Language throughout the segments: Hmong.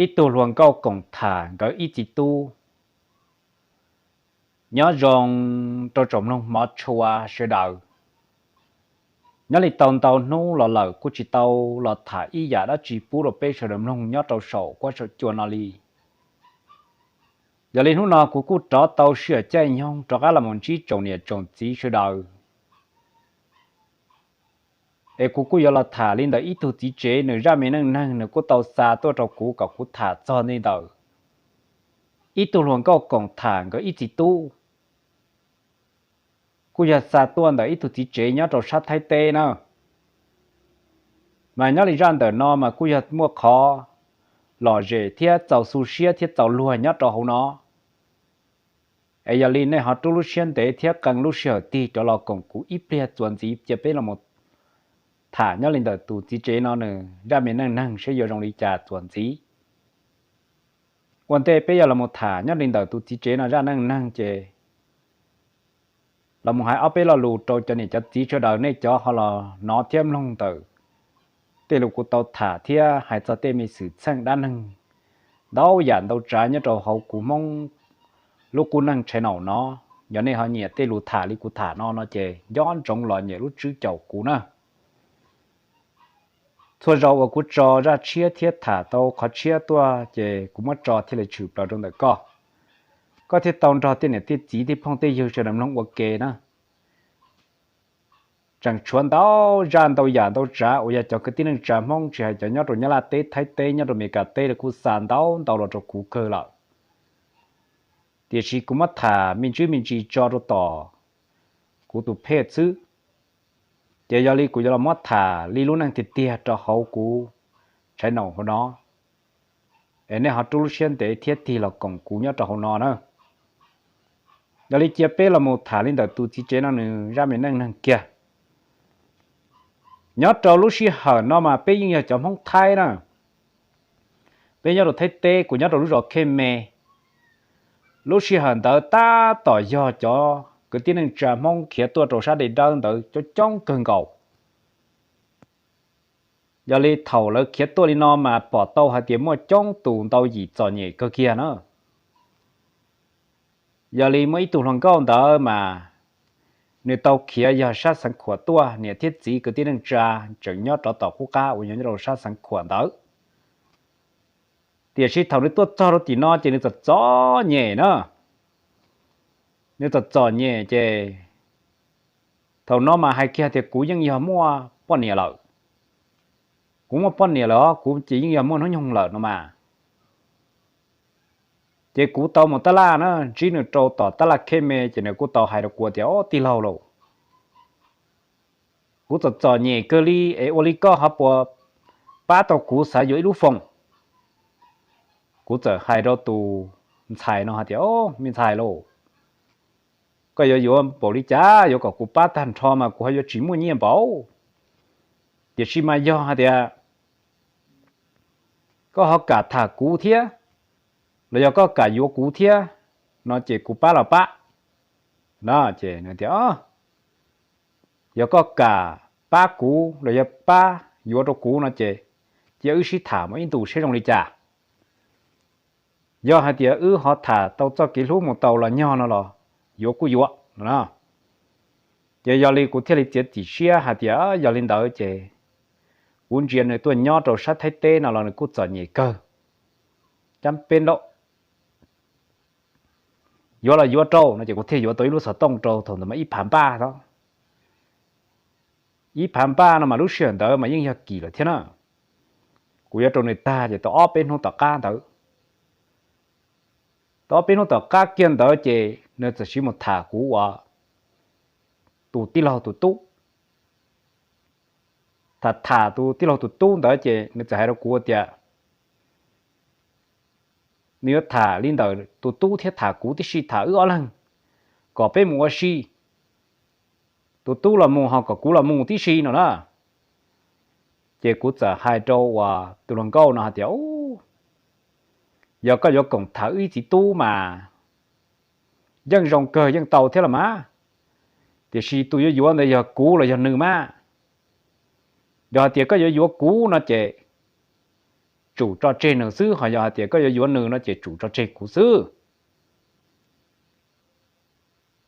Ib tug hluas nkauj koom tham nkawd ib txiv tub. Nyob zoo rau tsoom mloog hmov tshua sawv daws. Nyob li tau ntau hnub los lawm kuj tsis tau los tham ib yam dab tsi pub rau peb sawv daws mloog nyob rau saum huab saum cua no li. Yog li hnub no kuv kuj rov tau sij hawm caij nyoog rov qab los mus ntsib tsoom niam tsoom txiv sawv daws. Es kuv kuj yuav los tham li ntawm ib tug txiv tsev nws zaj me neej neeg nws kuj tau xa tuaj rau kuv kom kuv tham txog li ntawm ib tug hluas nkauj koom tham nkawd ib txiv tub. Kuj yog xa tuaj ntawm ib tug txiv tsev nyob rau sab Thaib teb na. Mas nyob li zaj ntawm no mas kuj yog muaj qhov lom zem thiab txaus xu siab thiab txaus luag nyob rau hauv no. Es yog li nej ho rub lub siab ntev thiab qee lub sij hawm tig rov los koom kuv ib pliag txuas ntxiv cia peb los tham nyob li ntawm tus txiv tsev no nws zaj me neej neeg saib yuav zoo li cas txuas ntxiv. Ua ntej peb yuav los mus tham nyob li ntawm tus txiv tsev no zaj neej neeg ces los mus hais ob peb lo lus rau cov niam cov txiv sawv daws nej cov ho los hnov thiab mloog ntawm tej lus kuv tau tham thiab hais txog tej me xwm txheej dab neeg ntau yam ntau tsav nyob rau hauv kuv Hmoob lub qub neej tshais naum no. Yog nej ho nyiam tej lus tham li kuv tham no no ces nco ntsoov los nyem lub tswb caum kuv na. Txhua zaus uas kuv tso zaj tshiab thiab tham tau qhov tshiab tuaj ces kuv muab tso thiaj li tshwm plaws rau ntawm koj, koj thiaj tau nrog tej niam tej txiv tej phooj tej ywg sawv daws mloog ua ke na. Tseem tshuav ntau zaj ntau yam ntau tsav uas yog cov kwv tij neej tsa Hmoob tsis hais cov nyob rau Nyab Laj teb, Thaib teb, nyob rau Meskas teb los kuj xa ntau ntau los rau kuv kawg lawm. Tiam sis kuv muab tham me ntsis me ntsis tso rau tom kuv tus phej xwb. Ces yog li kuv yuav los muab tham li lub neej tiag tiag rau hauv kuv tshais naum hauv no. Es nej ho rub lub siab ntev thiab tig los koom kuv nyob rau hauv no na. Yog li cia peb los mus tham li ntawm tus txiv tsev no nws zaj me neej neeg kiag. Nyob rau lub sij hawm no mas peb yeej yog cov Hmoob Thaib na. Peb nyob rau Thaib teb, kuv nyob rau lub zos Khej Me. Lub sij hawm ntawd tab tom yog cov kwv tij neej tsa Hmoob khiav tuaj rau sab dej dawb ntawd coob coob kawg nkaus. Yog li thaum lawv khiav tuaj li no mas pom tau hais tias muaj coob tus ntau yim txom nyem kawg kiag na. Yog li muaj ib tug hluas nkauj ntawd mas nws tau khiav yog sab Xeev Khuam tuaj, niam thiab txiv kwv tij neej tsa tseem nyob rov tom qub qab uas yog nyob rau sab Xeev Khuam ntawd. Tiam sis thaum nws tuaj txog rau tim no ces nws txom txom nyem na. Nws txom txom nyem ces thaum no mas hais kiag tias kuv yeej yog muaj poj niam lawm. Kuv muaj poj niam lawm os, kuv ces yeej yog muaj hnub nyoog lawm no mas. Ces kuv tau mus tab laj na, ntsib nws rau tom tab laj Khej Me ces nws kuj tau hais rau kuv tias, Ob, tij laug lauj, kuv txom txom nyem kawg li es ua li koj ho puas pab tau kuv xav yuav ib lub foos? Kuv txawm hais rau tus ntxhais no hais tias, Ob, me ntxhais lauj, koj yuav yuav npaum li cas yuav kom kuv pab tag nrho mas kuv ho yuav tsis muaj nyiaj npaum. Tiam sis mas yog hais tias koj ho kam tham kuv thiab, los yog koj kam yuav kuv thiab no ces kuv pab los pab. No ces nws tias, Yog koj kam pab kuv los yog pab yuav rau kuv no ces cia wb sib tham mus ib ntus seb zoo li cas. Yog hais tias wb ho tham tau txoj kev hlub mus tau los nyog no los yuav kuj yuav no. Ces yog li kuv thiaj li txiav txim siab hais tias yog li ntawd ces kuv ntsia nws tuaj nyob rau sab Thaib teb no los nws kuj txom nyem kawg, cab peb nraum, yuav los yuav rau no ces kuv thiaj yuav tau ib lub xov tooj rau, thaum ntawd mas ib phav npaj os. Ib phav npaj no mas lub sij hawm ntawd mas yeej yog kim lawm thiab na. Kuv yuav rau nws tag ces tau ob peb hnub tom qab ntawd, tau ob peb hnub tom qab kiag ntawd ces nws txawm sis mus tham kuv uas tus tij laug tus tub. Tham tham tus tij laug tus tub ntawd ces nws txawm hais rau kuv tias nws yuav tham li ntawm tus tub thiab tham kuv tib si, tham wb ob leeg, kom peb mus ua si. Tus tub los mus ho kom kuv los mus tib si no na. Ces kuv txawm hais rau uas tus hluas nkauj no hais tias, Yog koj yuav koom tham wb ib txiv tub mas yeej zoo kawg yeej tau thiab los mas, tiam sis tus yuav yuav ntawd yog kuv los yog nws mas? Yog hais tias koj yuav yuav kuv no ces tsum tso tseg nws xwb, ho yog hais tias koj yuav yuav nws no ces tsum tso tseg kuv xwb.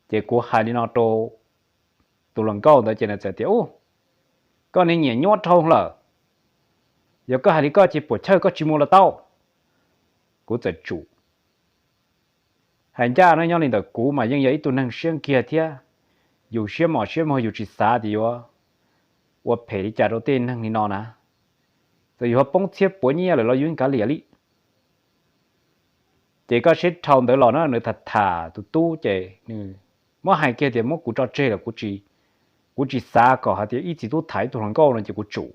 Ces kuv hais li no rau tus hluas nkauj ntawd ces nws txawm tias, Ub, koj niag nyiam nyuab dhau lawm, yog koj hais li koj ces puas chawj koj tsis mus los tau. Kuv txawm tsum. Hais ncaj no nyob li ntawm kuv mas yeej yog ib tug neeg siab nkiag thiab, yus siab mos siab muag yus tsis xav tias yuav ua phem li cas rau tej neeg li no na. Txawm yus ho poob txhiab puav nyiaj lawm los yus yeej kav liam li. Ces koj seb dhau ntawd los na nws tham tham tus tub ces nws muab hais kiag tias muab kuv tso tseg lawm, kuv tsis xav kom hais tias ib txiv tub tham ib tug hluas nkauj no ces kuv tsum.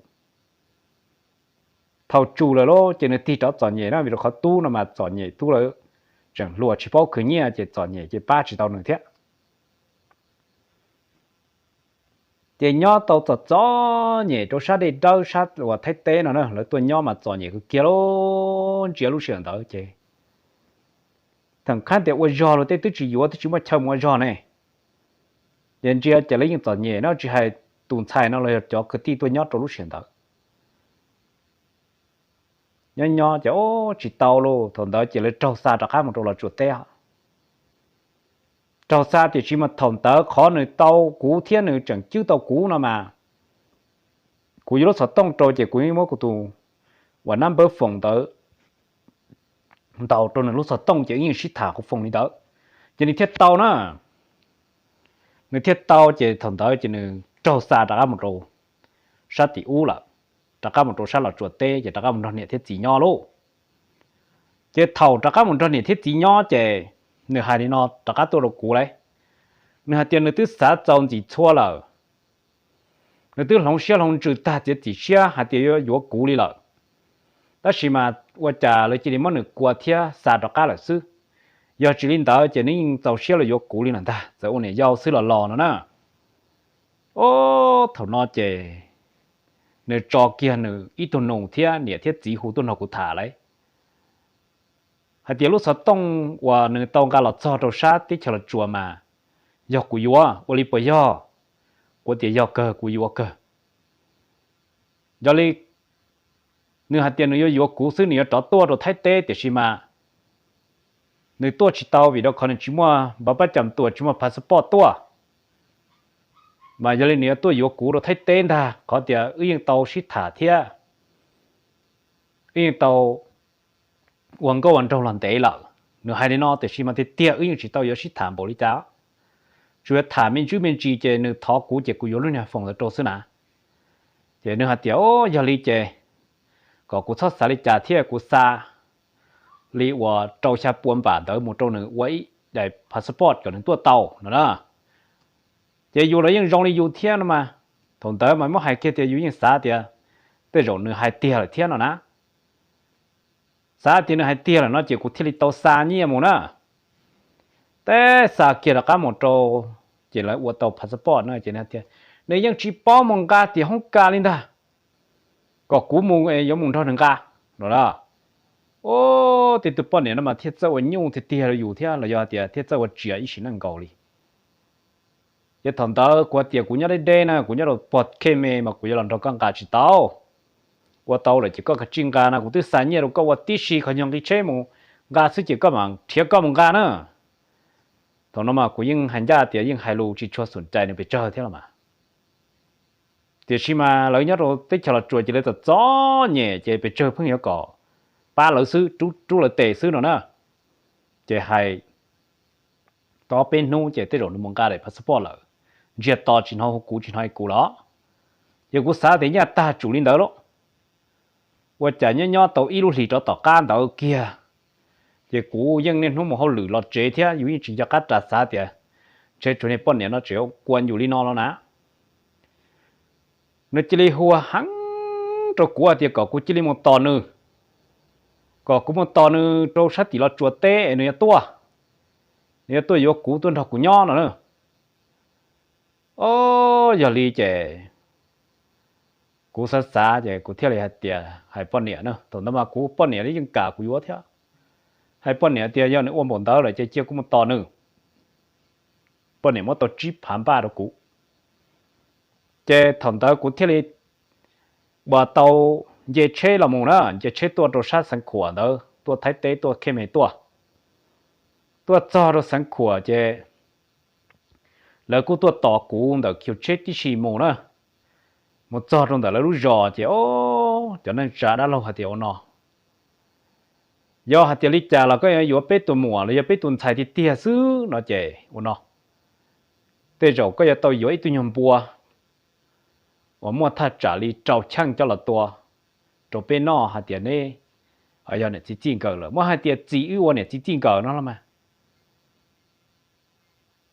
Thaum tsum lawm lauj ces nws tig rov txom nyem na, vim rau qhov tub no mas txom nyem, tub lawv tseem hluas tsis paub khwv nyiaj ces txom nyem ces pab tsis tau nws thiab. Ces nyob tau txom txom nyem rau sab dej dawb sab uas Thaib teb no na, lawv tuaj nyob mas txom nyem kawg kiag lauj. Ntsia lub sij hawm ntawd ces thaum khab tias ua zog los tej twb tsis yuav twb tsis muaj chaw mus ua zog ne. Ces ntsia ces lawv yeej txom nyem no, tsis hais tus ntxhais no los yog cov kwv tij tuaj nyob rau lub sij hawm ntawd. Nyob nyob ces tsis tau lauj, thaum ntawd ces lawv raug xa rov qab mus rau Los Tsuas teb. Raug xa tiam sis mas thaum ntawd qhov nws tau kuv thiab nws tseem cwb tau kuv no mas, kuv yuav lub xov tooj rau ces kuv yeej muab kuv tus uas nab npawb foom ntawd ntaus rau nws lub xov tooj ces wb yeej sib tham qhov foom li ntawd, ces nws thiaj tau na. Nws thiaj tau ces thaum ntawd ces nws raug xa rov qab mus rau sab tim ub lawm, rov qab mus rau sab Los Tsuas teb ces rov qab mus nrog niam thiab txiv nyob lauj. Ces thaum rov qab mus nrog niam thiab txiv nyob ces nws hais li no rov qab tuaj rau kuv lauj, nws hais tias nws twb xav txaus ntxim txhua lawm, nws twb hloov siab hloov ntsws tag txiav txim siab hais tias yuav yuav kuv li lawm, tab sis mas ua cas lawv cia li muab nws kua thiab xa rov qab lawm xwb. Yog tsis li ntawd ces nws yeej txaus siab los yuav kuv li lawm ntag, txawm ua niam yau xwb los los no na. Ob, thaum no ces nws tso kiag nws ib tug nus thiab niam thiab txiv hu tuaj nrog kuv tham lauj, hais tias lub xov tooj uas nws tau nqa los txog rau sab teb chaws Los Tsuas mas yog kuv yuav, ua li puas yog? Kuv tias yog kawg, kuv yuav kawg. Yog li nws hais tias nws yuav yuav kuv xwb, nws yuav rov tuaj rau Thaib teb tiam sis mas nws tuaj tsis tau vim rau qhov nws tsis muaj npav pab cam tuam, tsis muaj passport tuaj. Mas yog li nws yuav tuaj yuav kuv rau Thaib teb ntag, qhov tias wb yeej tau sib tham thiab wb yeej tau ua nkauj ua nraug los ntev lawm. Nws hais li no tiam sis mas tiag tiag wb yeej tsis tau yuav sib tham npaum li cas, tsuas yuav tham me ntsis me ntsis ces nws thov kuv ces kuv yuav lub niag foom ntawd rau xwb na. Ces nws hais tias, Yog li ces kom kuv txhob xav li cas thiab kuv xa li uas rau xya pua npam ntawd mus rau nws ua ib daim passport kom nws tuaj tau no na. Ces yus los yeej zoo li yus thiab no mas, thaum ntawd mas muab hais kiag tias yus yeej xav tias tej zaum nws hais tiag lawm thiab no na. Xav tias nws hais tiag lawm no ces kuv thiaj li tau xa nyiaj mus na. Teb xa kiag rov qab mus rau, ces lawv ua tau passport na ces nws tias nws yeej tsis paub mus nqa tim hoob kas li ntag, kom kuv mus yuav mus nrog nws nqa no. Ob, tej tus poj niam no mas thiaj txawj ua nyuj tiag tiag rau yus thiab los yog tias thiaj txawj ua tsiav ib sim neej nkaus li. Ces thaum ntawd kuv hais tias kuv nyob deb deb na, kuv nyob rau pog khej me mas kuv yuav los nrog koj nqa tsis tau. Ua tau lawm ces koj kav tsij nqa no, kuv twb xa nyiaj rau koj ua tib si, qhov nyuag nqi tsheb mus nqa xwb ces koj mam nrhiav koj mus nqa na. Thaum no mas kuv yeej hais ncaj tias yeej hais lus tsis tshua xum cai nws pes tsawg thiab los mas. Tiam sis mas lawv nyob rau teb chaws Los Tsuas ces lawv txom txom nyem ces pes tsawg pheej yuav kom pab lawv xwb, rub lawv tes xwb no na. Ces hais tau peb hnub ces tej zaum nws mus nqa daim passport lawm, ntsiag to tsis hnov hu kuv tsis hnov hu kuv los. Ces kuv xav tias nyaj tag tsum li ntawd lauj. Ua cas nyob nyob tau ib lub hlis rov tom qab ntawd kiag, ces kuv yeej niaj hnub mus hauj lwm los tsev thiab yus yeej tsis nco qab ras xav tias ntshe tsuas niag poj niam no tseem kua yus li no los na. Nws cia li hu heev rau kuv hais tias kom kuv cia li mus tos nws, kom kuv mus tos nws rau sab tim Los Tsuas teb es nws yuav tuaj, nws yuav tuaj yuav kuv tuaj nrog kuv nyob no na. Ob, yog li ces kuv xav xav ces kuv thiaj li hais tias hais poj niam na, thaum ntawd mas kuv poj niam li yeej kam kuv yuav thiab. Hais poj niam tias yog nws ua npaum ntawd lawm ces cia kuv mus tos nws. Poj niam muab tau tsib phav npaj rau kuv. Ces thaum ntawd kuv thiaj li uas tau nce tsheb los mus na, nce tsheb tuaj rau sab Xeev Khuam ntawd, tuaj Thaib teb tuaj Khej Me tuaj. Tuaj txog rau Xeev Khuam ces lawv kuj tuaj tos kuv ntawm khiv tsheb tib si mus na. Mus txog rau ntawm lawv lub zos ces o, cov neej tsa dab laug hais tias ua no, yog hais tias li cas los koj yuav yuav peb tus muam los yog peb tus ntxhais tiag tiag xwb no ces ua no, tej zaum koj yuav tau yuav ib tug nyuag npua uas muaj thaj tsam li rau cheej coj los tua rau peb noj hais tias neb yog niam txiv txij nkawm lawm, muab hais tias txiv wb ua niam txiv txij nkawm no los mas.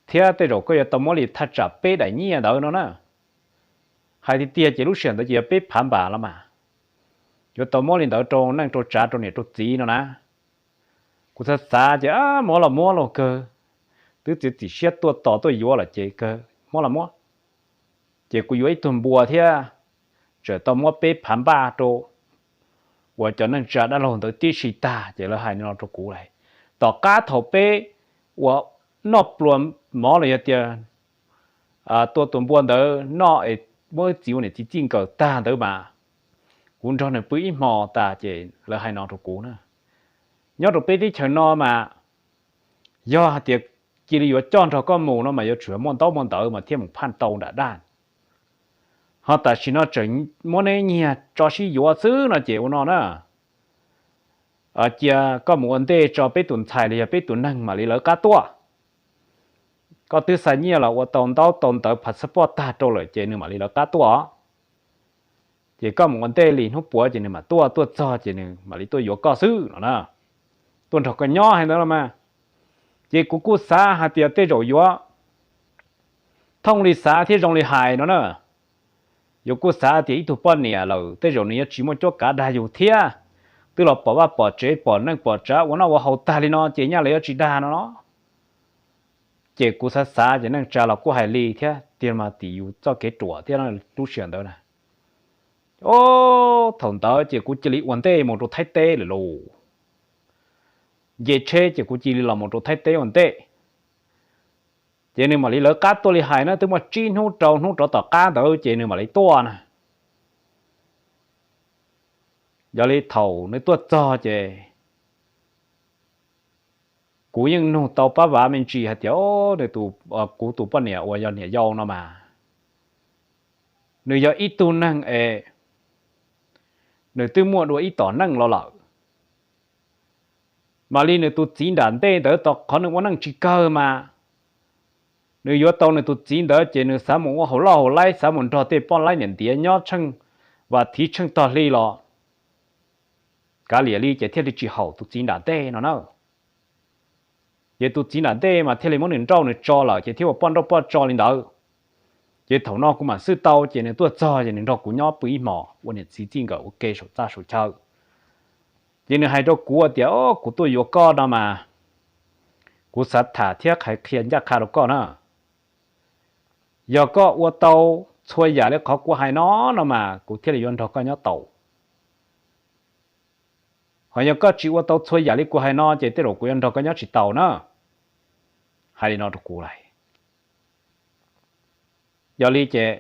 Thiab tej zaum koj yuav tau muab li thaj tsam peb daim nyiaj ntawd no na. Hais tiag tiag ces lub sij hawm ntawd ces yog peb phav npas los mas, yuav tau muab li ntawd rau neej rau tsav rau niam rau txiv no na. Kuv xav xav ces muab los muab los kawg, twb txiav txim siab tuaj tos tuaj yuav lawm ces kawg muab los muab. Ces kuv yuav ib tug npua thiab, tseem tau muab peb phav npaj rau uas cov neej tsa dab laug ntawd tib si tag ces lawv hais li no rau kuv lawm. Tom qab thaum peb uas noj plua mov los yog tias tua tus npua ntawd noj es muab wb txiv ua niam txiv txij nkawm tag ntawd mas, kuv nrog nws pw ib hmo tas ces lawv hais no rau kuv na. Nyob rau peb teb chaws no mas, yog hais tias cia li yuav coj nrog koj mus no mas yuav tsum muaj ntaub muaj ntawv mas thiaj mus phaj tau nram daj. Ho tam sim no tseem muab neb nyiag tso sib yuav xwb no ces ua no na, cia koj mus ua ntej tso peb tus ntxhais los yog peb tus neeg mam li lawv qab tuaj. Koj twb xa nyiaj los ua tau ntaub tau ntawv passport tag rau lawm ces nws mam li lawv qab tuaj. Ces koj mus ua ntej li hnub puav ces nws mam tuaj, tuaj txog ces nws mam li tuaj yuav koj xwb no na. Tuaj nrog koj nyob hais ntawd los mas. Ces kuv kuj xav hais tias tej zaum yuav thooj li xav thiab zoo li hais no na. Yuav kuj xav tias ib tug poj niam lawm tej zaum nws yuav tsis muaj cuab kav dag yus thiab, twb los pom vaj pom tsev pom neej pom tsav ua noj ua haus tag li no ces nyaj lawv yuav tsis dag no no. Ces kuv xav xav ces neej tsa los kuj hais li thiab tiag mas tim yus txoj kev ruam thiab lub sij hawm ntawd na. O, thaum ntawd ces kuv cia li ua ntej mus rau Thaib teb lawm lauj. Nce tsheb ces kuv cia li los mus rau Thaib teb ua ntej. Ces nws mam li lawv qab tuaj li hais na, twb muaj tsib hnub rau hnub rov tom qab ntawd ces nws mam li tuaj na. Yog li thaum nws tuaj txog ces kuv yeej nug tau pab vav me ntsis hais tias, o, nws tus, kuv tus poj niam uas yog niam yau no mas, nws yog ib tug neeg es nws twb muaj dua ib tom neej los lawm. Mam li nws tus txiv nram ntej ntawd tau qhov nws ua neej tsis kawg mas, nws yuav tau nws tus txiv ntawd ces nws xav mus ua haus loj haus laib, xav mus nrog tej poj laib niam ntiav nyob tsheej vam thiv tsheej tog hli los kav liam li ces thiaj li tsis haum tus txiv nram ntej no na. Ces tus txiv nram ntej mas thiaj li muab nws nrauj nws tso lawm ces thiaj ua poj nrauj poj tso li ntawd. Ces thaum no kuv mam xwb tau ces nws tuaj txog ces nws nrog kuv nyob pw ib hmos ua niam txiv txij nkawm ua ke saum txaj saum chaw. Ces nws hais rau kuv tias, o, kuv tuaj yuav koj no mas, kuv xav tham thiab qhia ncaj qha rau koj na. Yog koj ua tau txhua yam li qhov kuv hais no no mas kuv thiaj li yuav nrog koj nyob tau. Ho yog koj tsis ua tau txhua yam li kuv hais no ces tej zaum kuv yuav nrog koj nyob tsis tau na. Hais li no rau kuv lawm. Yog li ces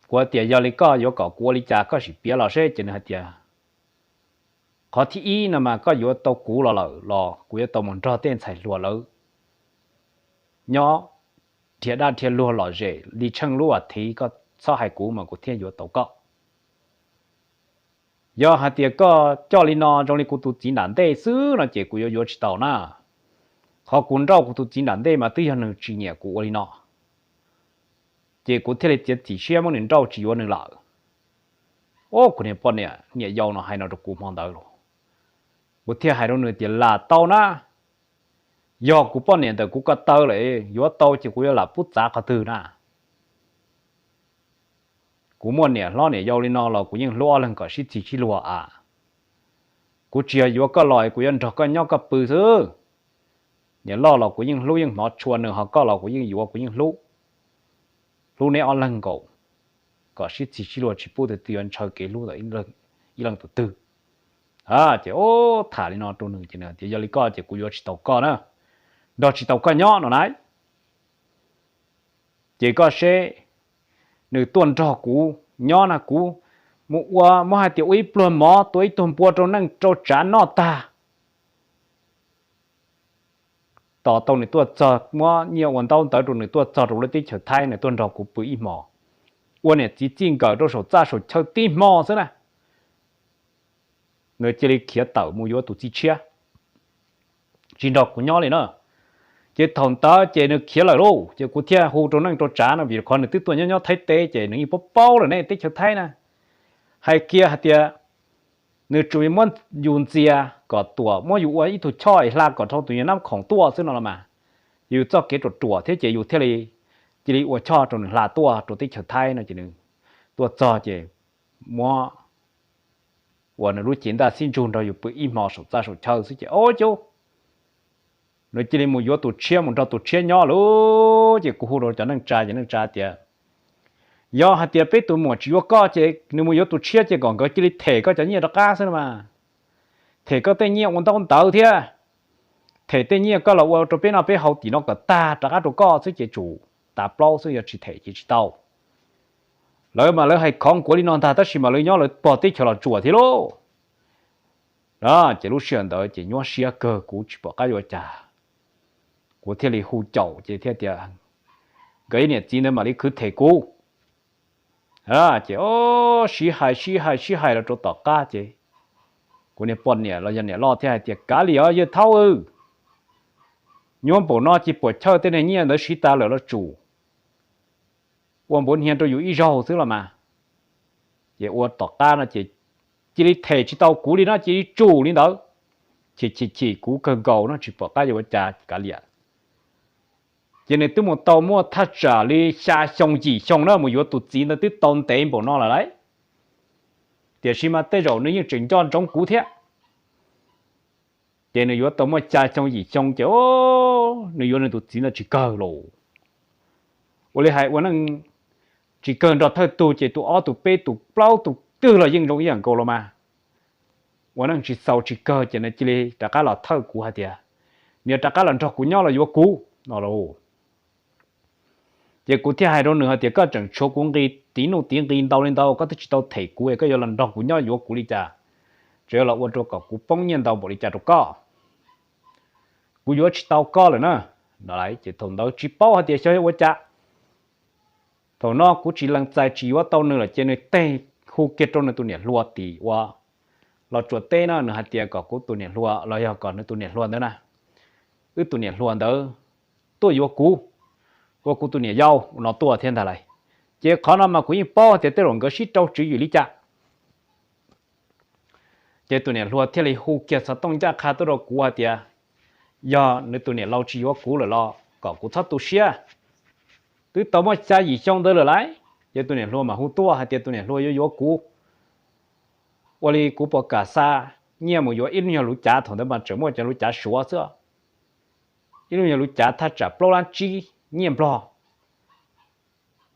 kuv tias yog li koj yuav kom kuv ua li cas koj sim piav los seb ces nws hais tias, qhov thib ib no mas koj yuav tau kuv los lawm los kuv yuav tau mus nrog tej ntxhais hluas lawv nyob dhia daj dhia luag lom zem li tsheej lub vas thiv, koj txhob hais kuv mas kuv thiaj yuav tau koj. Yog hais tias koj coj li no zoo li kuv tus txiv nram ntej xwb no ces kuv yuav yuav tsis tau na. Qhov kuv nrauj kuv tus txiv nram ntej mas twb yog nws tsis nyiam kuv ua li no, ces kuv thiaj li txiav txim siab muab nws nrauj tsis yuav nws lawm. O, kuv niag poj niam niam yau no hais no rau kuv hmo ntawd los, kuv thiaj hais rau nws tias lam tau na, yog kuv poj niam ntawm kuv ko taw lawm yuav tau ces kuv yuav lam pub txav qhov twg na. Kuv muaj niam hlob niam yau li no los kuv yeej hlub ob leeg kom sib txig sib luag a. Kuv tsis yog yuav koj los kuv yuav nrog koj nyob koj pw xwb. Niam loj los kuv yeej hlub yeej hmov tshua nws, ho koj los kuv yeej yuav kuv yeej hlub. Hlub neb ob leeg nkaus, kom sib txig sib luag tsis pub tus twg yuav ntshaw kev hlub ntawm ib leeg tus twg. Ces ub tham li no rau nws ces nws tias yog li koj ces kuv yuav tsis tau koj na, nrog tsis tau koj nyob no na. Ces koj seb, nws tuaj nrog kuv nyob na, kuv mus ua, muab hais tias ua ib pluag mov tua ib tug npua rau neej rau tsav noj tag, tos tau nws tuaj txog, muab nyiaj ua ntaub ntawv rau nws tuaj txog rau lub teb chaws Thaib, nws tuaj nrog kuv pw ib hmo, ua niam txiv txij nkawm rau saum txaj saum chaw tib hmo xwb na, nws cia li khiav tawm mus yuav tus txiv tshiab, tsis nrog kuv nyob li na. Ces thaum ntawd ces nws khiav lawm lauj, ces kuv thiaj hu rau neej rau tsav no, vim qhov nws twb tuaj nyob nyob Thaib teb ces nws yeej paub paub lawm ne, teb chaws Thaib na. Hais kiag hais tias nws tsuas muab yus ntxias kom tuam, muab yus ua ib tug choj es hla kom dhau tus nyuag nab khoom tuaj xwb no los mas, yus txoj kev ruam ruam thiab ces yus thiaj li cia li ua choj rau nws hla tuaj rau teb chaws Thaib no. Ces nws tuaj txog ces muab uas nws lub cev ntaj xib ntsug nrog yus pw ib hmo saum txaj saum chaw xwb ces, o, cub, nws cia li mus yuav tus tshiab, mus nrog tus tshiab nyob lauj. Ces kuv hu rau cov neej tsa ces neej tsa tias, yog hais tias peb tus muam tsis yuav koj ces nws mus yuav tus tshiab ces kom nkawd cia li them koj cov nyiaj rov qab xwb no mas, them koj tej nyiaj ua ntaub ntawv thiab them tej nyiaj koj los ua rau peb noj peb haus tim no kom tag rov qab rau koj xwb ces tsum tas plaub xwb, yog tsis them ces tsis tau. Lawv mas lawv hais khov nkuav li no ntag, tab sis mas lawv nyob lawv pog teb chaws Los Tsuas thiab lauj. Ces lub sij hawm ntawd ces nyuaj siab kawg, kuv tsis pom qab yuav ua cas, kuv thiaj li hu caum ces thiaj tias, nkawd ib niam txiv ntawd mam li khwv them kuv. Ces o, sib hais sib hais sib hais los rau tom qab ces kuv niag poj niam los yog niam loj thiaj hais tias, kav liam os yawg thaub, nyuaj npaum no ces puam chawj tej niag nyiaj ntawd siv tas lawm los tsum ua npuav hnia rau yus ib zaug xwb los mas. Ces ua tom qab no ces cia li them tsis tau kuv li no, cia li tsum li ntawd. Chim chim chim kuv kawg nkaus no tsis pom qab yuav ua cas, kav liam. Ces nws twb mus tau muaj thaj tsam li xya xyoo yim xyoo na, mus yuav tus txiv ntawd twb tau ntev npaum no lawm lauj, tiam sis mas tej zaum nws yeej tseem nco ntsoov kuv thiab. Ces nws yuav tau muaj xya xyoo yim xyoo ces nws yuav nws tus txiv ntawd tsis kawg lauj. Ua li hais ua neej tsis kawg nrog thawj tug ces tus ob tus peb tus plaub tus twg los yeej zoo ib yam nkaus los mas. Ua neej tsis xaus tsis kawg ces nws cia li rov qab los thawj kuv hais tias, nws rov qab los nrog kuv nyob los yuav kuv no lauj. Ces kuv thiaj hais rau nws hais tias, koj tseem tshuav kuv nqi tiv nuj tiv nqi ntau li ntawd, koj twb tsis tau them kuv es koj yuav los nrog kuv nyob yuav kuv li cas? Tseem yuav los ua rau kom kuv poob nyiaj ntau npaum li cas rau koj? Kuv yuav tsis tau koj lawm na. No ces thaum ntawd tsis paub hais tias xyov yuav ua cas. Thaum no kuv tsis lees txais tsis yuav tau nws lawm ces nws teg hu kiag rau nws tus niam hluas tim ua Los Tsuas teb no, nws hais tias kom kuv tus niam hluas los yog kom nws tus niam hluas ntawd na, wb tus niam hluas ntawd tuaj yuav kuv, ua kuv tus niam yau no tuaj thiab ntag lauj. Ces qhov no mas kuv yeej paub tias tej zaum nkawd sib rau tswv yim li cas. Ces tus niam hluas thiaj li hu kiag xov tooj ncaj qha tuaj rau kuv hais tias, yog nws tus niam laus tsis yuav kuv lawm los kom kuv txhob tu siab. Twb tau muaj xya yim xyoo ntawd lawm lauj, ces tus niam hluas mas hu tuaj hais tias tus niam hluas yuav yuav kuv. Ua li kuv puas kam xa nyiaj mus yuav ib lub nyuag luv cav, thaum ntawd mas tseem muaj cov luv cav Suav xwb, ib lub nyuag luv cav thaj tsam plaub lab tsib nyiaj Nplog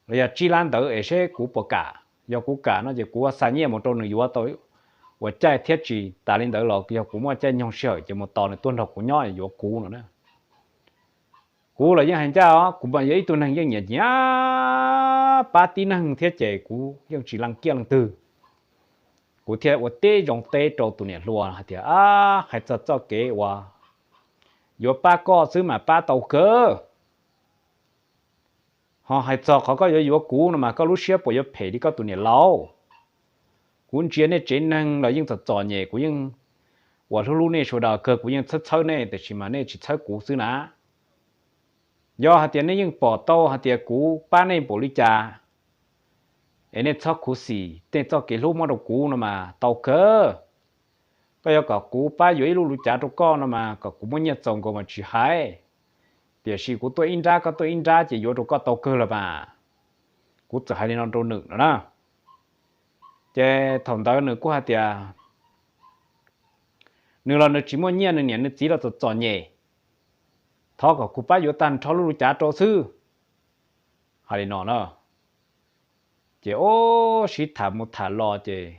los yog tsib lab ntawd es seb kuv puas kam. Yog kuv kam no ces kuv xa nyiaj mus rau nws yuav tau ua caij thiab, tsis tas li ntawd los yog kuv muaj caij nyoog sij hawm ces mus tos nws tuaj nrog kuv nyob yuav kuv no na. Kuv los yeej hais ncaj os, kuv mas yog ib tug neeg yeej nyiam nyiam pab tib neeg thiab ces kuv yeej tsis lees kiaj leej twg. Kuv thiaj ua teb zoo teb rau tus niam hluas hais tias, ab, hais txog txoj kev uas yuav pab koj xwb mas pab tau kawg. Ho hais txog qhov koj yuav yuav kuv no mas koj lub siab puas yuav phem li koj tus niam laus? Kuv ntsia nej tsev neeg los yeej txom txom nyem, kuv yeej uas hlub hlub nej sawv daws kawg, kuv yeej txhawb txhawb nej, tiam sis mas nej tsis txhawb kuv xwb na. Yog hais tias nej yeej pom tau hais tias kuv pab nej npaum li cas, es nej txhob khuv xim tej txoj kev hlub muab rau kuv no mas tau kawg. Koj yuav kom kuv pab yuav ib lub luv cav rau koj no mas kom kuv muaj nyiaj txaus nkaus mas tsis hais, tiam sis kuv tuaj ib nrab koj tuaj ib nrab ces yuav rau koj tau kawg los mas. Kuv txawm hais li no rau nws no na. Ces thaum ntawd nws kuj hais tias nws los nws tsis muaj nyiaj, nws niam nws txiv los txom txom nyem, thov kom kuv pab yuav tag nrho lub luv cav rau xwb. Hais li no na. Ces o, sib tham mus tham los ces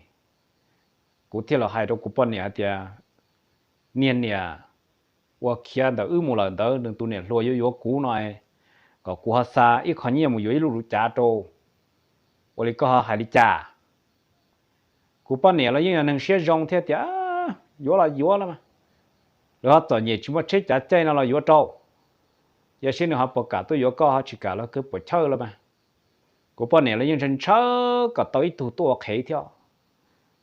kuv thiaj los hais rau kuv poj niam hais tias, niag niam uas khiav ntawm wb mus lawm ntawd nws tus niam hluas yuav yuav kuv no, kom kuv ho xa ib qho nyiaj mus yuav ib lub luv cav rau, ua li koj ho hais li cas? Kuv poj niam los yeej yog neeg siab zoo thiab tias yuav los yuav los mas, lawv ho txom nyem tsis muaj tsheb cav caij no los yuav rau, yog seb nws ho puas kam tuaj yuav koj ho tsis kam los kawg puas chawj los mas. Kuv poj niam los yeej ntshaw ntshaw kom tau ib tug tuaj ua qhev thiab.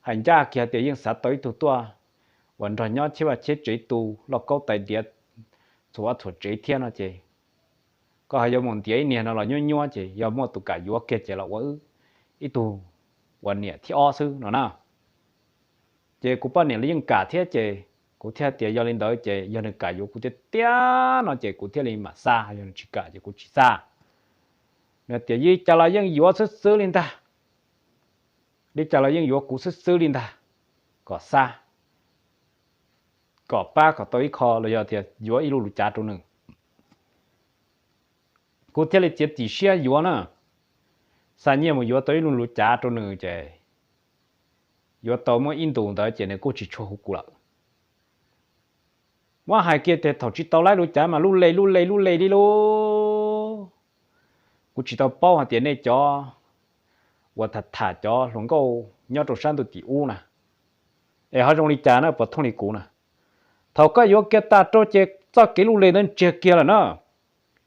Hais ncaj kiag tias yeej xav tau ib tug tuaj uas nrog nyob cheb vaj cheb tsev tu lauj kaub tais diav txhua txhua tsev thiab no ces, koj ho yuav mus ntiav ib niag no los nyuab nyuab ces yog muaj tus kam yuav kiag ces los ua ib tug uas niam thib ob xwb no na. Ces kuv poj niam los yeej kam thiab ces kuv thiaj tias yog li ntawd ces yog nws kam yuav kuv tiag tiag no ces kuv thiaj li mam xa, yog nws tsis kam ces kuv tsis xa. Nws tias li cas los yeej yuav xwb xwb li ntag, li cas los yeej yuav kuv xwb xwb li ntag, kom xa, kom pab kom tau ib qho los yog tias yuav ib lub lub cav rau nws. Kuv thiaj li txiav txim siab yuav na, xa nyiaj mus yuav tau ib lub lub cav rau nws ces yuav tau muaj ib ntus ntawd ces nws kuj tsis tshua hu kuv lawm. Muab hais kiag tias thaum tsis tau laib lub cav mas lub le lub le lub le li lauj. Kuv tsis tau paub hais tias nej cov uas tham tham cov hluas nkauj nyob rau sab ntuj tim ub na, es ho zoo li cas na puas thooj li kuv na. Thaum koj yuav kiag tas rau ces txoj kev lub le ntawd ntsiag kiag lawm na,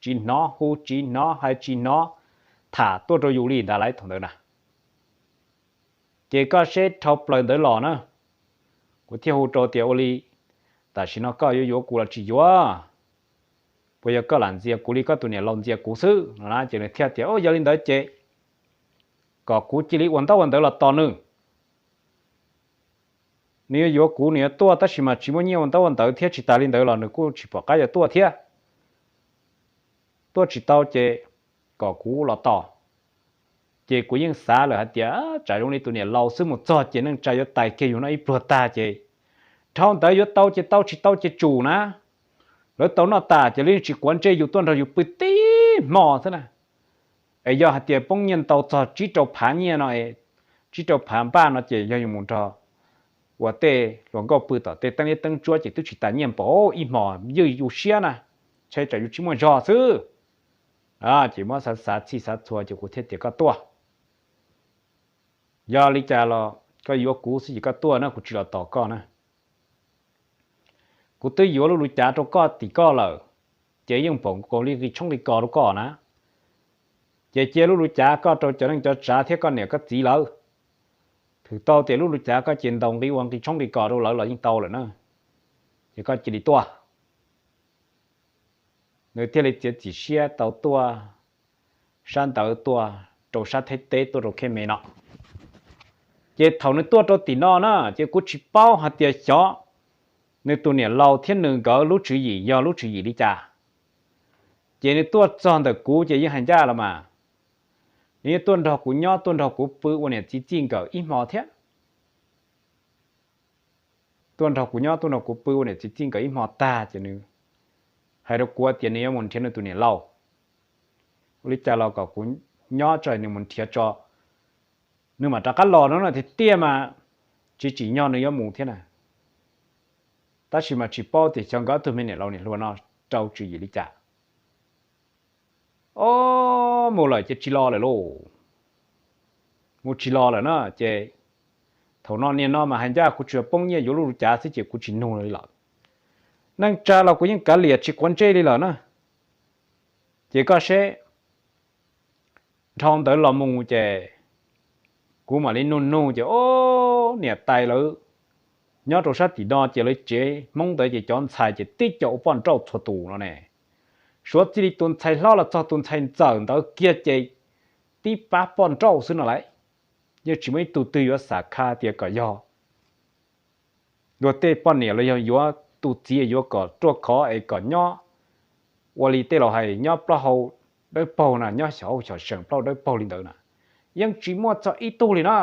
tsis hnov hu tsis hnov hais tsis hnov tham tuaj rau yus li ntawd lawm thaum ntawd na. Ces koj seb dhau plaws ntawd los na, kuv thiaj hu rau tias ua li, tam sim no koj yuav yuav kuv los tsis yuav? Puas yog koj lam ntxias kuv li koj tus niam laus ntxias kuv xwb no na? Ces nws thiaj tias yog li ntawd ces kom kuv cia li ua ntaub ua ntawv los tos nws. Nws yuav yuav kuv nws yuav tuaj tab sis mas tsis muaj nyiaj ua ntaub ua ntawv thiab tsis tas li ntawd los nws kuj tsis pom qab yuav tuaj thiab. Tuaj tsis tau ces kom kuv los tos. Ces kuv yeej xav lawm hais tias tsam zoo li tus niam laus xwb mus txog ces neej tsa yuav tais kiag yus noj ib pluag tag ces dhau ntawd yuav tau ces tau tsis tau ces tsum na. Lawv tau noj tas ces lawv yeej tsis quav ntsej yus tuaj nrog yus pw tib hmo xwb na. Es yog hais tias poob nyiaj ntau txog tsib rau phav nyiaj no, tsib rau phav npaj no ces yog yus mus nrog uas tej hluas nkauj pw tom tej teeb liab teeb ntsuab ces twb tsis tas nyiaj npaum ib hmos ywj yus siab na, ntshe tsam yus tsis muaj zog xwb. Ces muab xav xav txhij xav txhua ces kuv thiaj tias koj tuaj. Yog li cas los koj yuav kuv xwb ces koj tuaj na, kuv tsis los tos koj na. Kuv twb yuav lub lub cav rau koj tim koj lawm, ces yeej npaum nkaus li nqi tshoob nqi kos rau koj na. Ces cia lub lub cav koj rau cov neej cov tsav thiab koj niam koj txiv lawv. Thwm tau tias lub lub cav koj ces ntaus nqi ua nqi tshoob nqi kos rau lawv los yeej tau lawm na. Ces koj cia li tuaj. Nws thiaj li txiav txim siab tau tuaj sab ntawd tuaj rau sab Thaib teb tuaj rau Khej Me no. Ces thaum nws tuaj rau tim no na ces kuv tsis paub hais tias xyov nws tus niam laus thiab nws nkawd lub tswv yim yog lub tswv yim li cas. Ces nws tuaj txog ntawm kuv ces yeej hais ncaj los mas, nws yeej tuaj nrog kuv nyob tuaj nrog kuv pw ua niam txiv txij nkawm ib hmo thiab. Tuaj nrog kuv nyob tuaj nrog kuv pw ua niam txiv txij nkawm ib hmo tag ces nws hais rau kuv tias nws yuav mus nrhiav nws tus niam laus. Ua li cas los kom kuv nyob tso nws mus nrhiav tso, nws mam rov qab los no no tiag tiag mas tsis tsim nyog nws yuav mus thiab na. Tab sis mas tsis paub tias xyov nkawd ob tug me niam laus niam hluas no rau tswv yim li cas. Ob, mus lawm ces tsis los lawm lauj. Mus tsis los lawm na ces thaum no niaj no mas hais ncaj kuv tsuas poob nyiaj yuav lub lub cav xwb ces kuv tsis nug li lawm. Neej tsa los kuv yeej kav liam tsis quav ntsej li lawm na. Ces koj seb, dhau ntawd los mus ces kuv mam li nug nug ces ob, niam tais lawv nyob rau sab tim no ces lawv tsev Hmoob ntawd ces cov ntxhais ces tib co ua poj nrauj txhua tus no ne. Suav txij li tus ntxhais hlob los txog tus ntxhais ntxawm ntawd kiag ces tib pab poj nrauj xwb no lauj. Yeej tsis muaj ib tug twg yuav xam kha tias kom yog luag tej poj niam los yog yuav tus txiv yuav kom ruaj khov es kom nyob ua li tej laus hais nyob plaub hau dawb paug na, nyob xyov hauj xyov seem plaub hau dawb paug li ntawd na, yeej tsis muaj txog ib tug li na.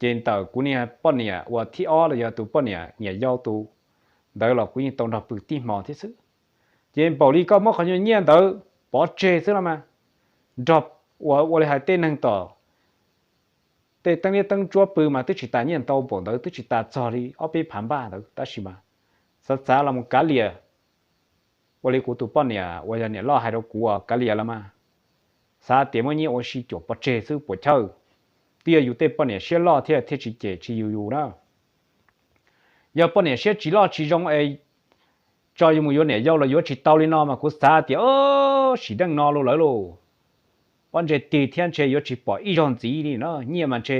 Ces ntawm kuv niag poj niam uas thib ob los yog tus poj niam niam yau tus ntawd los kuv yeej tau nrog pw tib hmo thiab xwb. Ces npaum li koj muab qhov nyuag nyiaj ntawd pov tseg xwb no mas, nrog ua ua li hais tej neeg tom tej teeb liab teeb ntsuab pw mas twb tsis tas nyiaj ntau npaum ntawd, twb tsis tas txog li ob peb phav npaj ntawd tab sis mas xav xav los mus kav liam. Ua li kuv tus poj niam uas yog niam loj hais rau kuv uas kav liam los mas, xav tias muab nyiaj ua si cuam pov tseg xwb puas chawj. Twb yog yus tej poj niam siab loj thiaj thiaj tsis cem tsis yus yus na. Yog poj niam siab tsis loj tsis zoo es tso yus mus yuav niam yau los yuav tsis tau li no mas kuv xav tias, o, sim neej no los lawm lauj, pob ntseg tig thiab ntshe yuav tsis pom ib zaug ntxiv li na. Nyiaj mas ntshe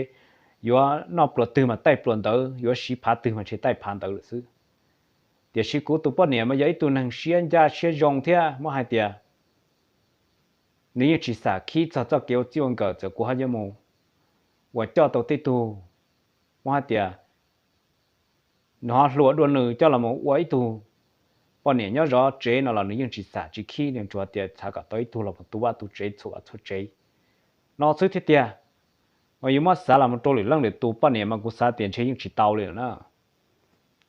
yuav noj pluas twg mas taij pluas ntawd, yuav siv phav twg mas ntshe taij phav ntawd lawm xwb. Tiam sis kuv tus poj niam mas yog ib tug neeg siab ncaj siab zoo thiab muab hais tias nws yeej tsis xam khib txog txoj kev ua txij ua nkawm, txawm kuv ho yuav mus uas coj tau tej tug, muab hais tias nws ho hluas dua nws coj los mus ua ib tug poj niam nyob zov tsev no los nws yeej tsis xam tsis khib, nws tsuas tias xav kom tau ib tug los mus tu vaj tu tsev txhua txhua tsev no xwb thiab tiag. Mas yus muab xav los mus rau lwm leej lwm tus poj niam mas kuv xav tias ntshe yeej tsis tau li lawm na.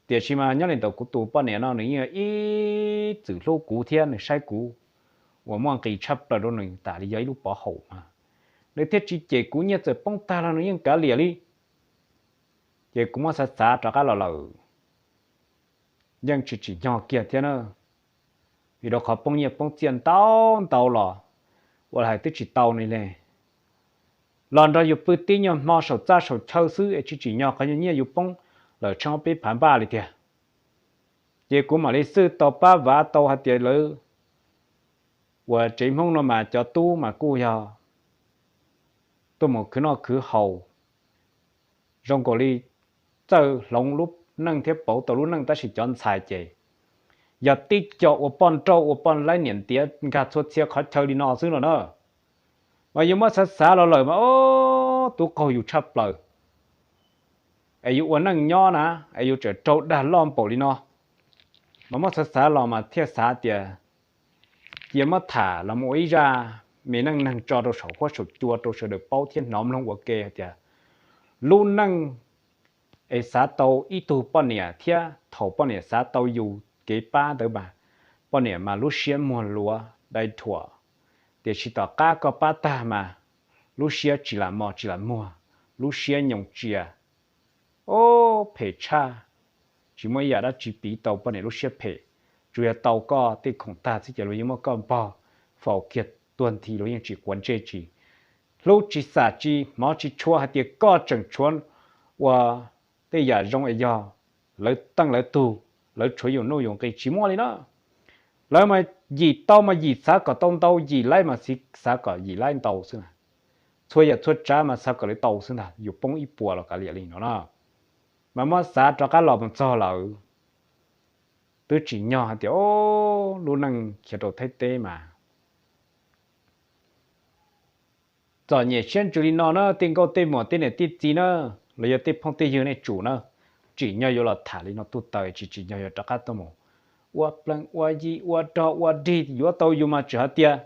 Tiam sis mas nyob li ntawd kuv tus poj niam no nws yeej ib txwm hlub kuv thiab nws saib kuv uas muaj nqis tshaj plaws rau nws tas li yog ib lub pov haum mas nws thiaj tsis cem kuv, nyiaj txawm poob tag los nws yeej kav liam li. Ces kuv muab xav xav rov qab los lawm, yeej tsis tsim nyog kiag thiab na. Vim rau qhov poob nyiaj poob txiaj ntau ntau los ua li hais twb tsis tau ni li, los nrog yus pw tib nyuag hmo saum txaj saum chaw xwb es tsis tsim nyog qhov nyuag nyiaj yus poob lawm tsheej ob peb phav npaj li tiag. Ces kuv mam li xwj tau pab vav tau hais tias lawv uas tsev Hmoob no mas cov tub mas kuj yog tuaj mus khwv noj khwv haus zoo nkaus li txawj hloov lub neej thiab pauv tau lub neej, tab sis cov ntxhais ces yog tib co ua poj nrauj ua poj laib niam ntiav nkag txhua txhia qhov chaw li no xwb no na. Mas yus muab xav xav los lawm mas, o, tub qaug yus tshaj plaws. Es yus ua neej nyob na, es yus tseem raug dag loj npaum li no. Mas muab xav xav los mas thiaj xav tias cia muab tham los mus ua ib zaj me neej neeg tso rau saum huab saum cua rau sawv daws paub thiab hnov mloog ua ke hais tias lub neej es xav tau ib tug poj niam thiab thaum poj niam xav tau yus kev pab ntawd mas poj niam mas lub siab muag luav dai thuam, tiam sis tom qab koj pab tag mas lub siab tsis lam mos tsis lam muag, lub siab nyoos tsias. O, phem tshaj. Tsis muaj ib yam dab tsi piv tau poj niam lub siab phem, tsuas yog tau koj tej khoom tag xwb ces luag yeej muab koj npog faus kiag tuag nthi, luag yeej tsis quav ntsej tsis hlub tsis xam tsis hmov tsis tshua hais tias koj tseem tshuav ua tej yam zoo es yog lawv teej lawv tug, lawv tshuav yus nuj yus nqi, tsis muaj li na. Lawv mas yim tau mas yim xav kom tau ntau, yim laib mas xav kom yim laib ntau xwb na. Txhua yam txhua tsav mas xav kom lawv tau xwb ntag, yus poob ib puas los kav liam li no na. Mas muab xav rov qab los mus txog lawm, twb tsim nyog hais tias, o, lub neej khiav rau Thaib teb mas txom nyem siab ntsws li no na, tej nkauj tej muam tej niam tej txiv na, los yog tej phooj tej ywg nej tsum na, tsim nyog yuav los tham li no tuj taws, tsis tsim nyog yuav rov qab tuaj mus ua plees ua yi ua rog ua dig. Yuav tau yus mas tseem hais tias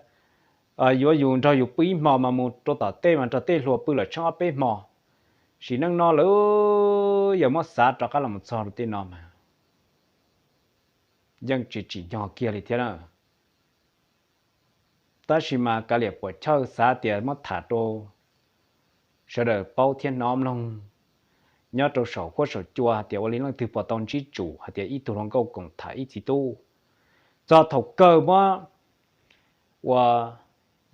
yuav yus nrog yus pw ib hmo mas mus rau tom tej mas nrog tej hluas pw lawm tsheej ob peb hmo. Sim neej no lawm, yog muab xav rov qab los mus txog rau tej no mas yeej tsis tsim nyog kiag li thiab na. Tab sis mas kav liam puam chawj, xav tias muab tham rau sawv daws paub thiab hnov mloog nyob rau saum huab saum cua hais tias ua li leej twg puas tau ntsib tsum hais tias ib tug hluas nkauj koom tham ib txiv tub, txog thaum kawg muab uas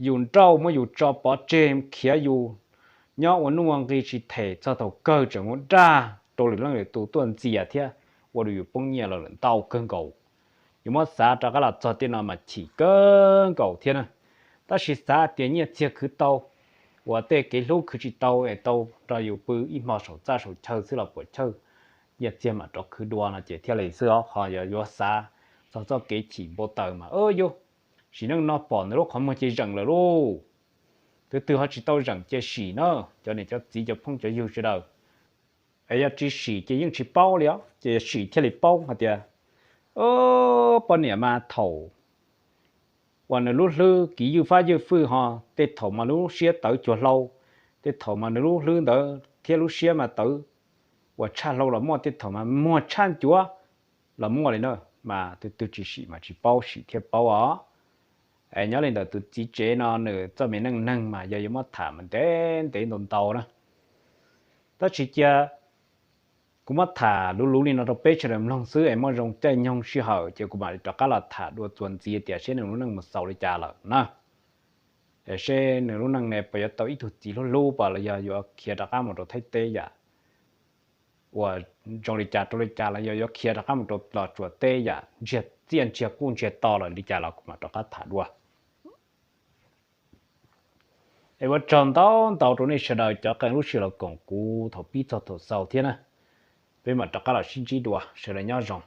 yus nrauj, muab yus tso pov tseg khiav yus nyob ua nuj ua nqi tsis them, txog thaum kawg tseem mus daj rau lwm leej lwm tus tuaj ntxias thiab ua rau yus poob nyiaj los lawm ntau kawg nkaus. Yus muab xav rov qab los txog tej no mas chim kawg nkaus thiab na. Tab sis xav tias nyiaj txiag khwv tau, uas tej kev hlub khwv tsis tau es tau nrog yus pw ib hmo saum txaj saum chaw xwb los puam chawj, nyiaj txiag mam rov khwv dua no ces thiaj li xwb os. Ho yog yuav xav txog txoj kev chim npau taws mas, yus, sim neej no pom nws lub qhov muag ces zeem lawm lauj. Tus twg ho tsis tau zeem ces sim na, cov niam cov txiv cov phooj cov ywg sawv daws. Es yog tsis sim ces yeej tsis paub li os, ces sim thiaj li paub hais tias poj niam mas thaum uas nws lub hlwb kiv ywj fab ywj fwj ho tej thaum mas lub siab tawv cuag hlau, tej thaum mas nws lub hlwb ntawd thiab lub siab mas tawv uas tshaj hlau los muaj, tej thaum mas muag tshaj ncuav los muaj li na. Mas tus twg tsis sim mas tsis paub, sim thiaj paub os. Es nyob li ntawd tus txiv tsev no nws txoj me neej neeg mas yog yuav muab tham mas ntev ntev ntau ntau na. Tab sis cia kuv muab tham luv luv li no rau peb sawv daws mloog xwb, es muaj zoo caij nyoog sij hawm ces kuv mam li rov qab los tham dua txuas ntxiv tias seb nws lub neej mus xaus li cas lawm na. Seb nws lub neej ne puas yuav tau ib tug txiv hlub hlub pam los yog yuav khiav rov qab mus rau Thaib teb yam uas zoo li cas rau li cas los yog yuav khiav rov qab mus rau Los Tsuas teb yam ntsiag txiaj ntsiag kub ntsiag to lawm li cas los kuv mam rov qab tham dua. Es ua tsaug ntau ntau rau nej sawv daws cov qee lub sij hawm los koom kuv thaum pib txog thaum xaus thiab na. Peb mam rov qab los sib ntsib dua, sawv daws nyob zoo.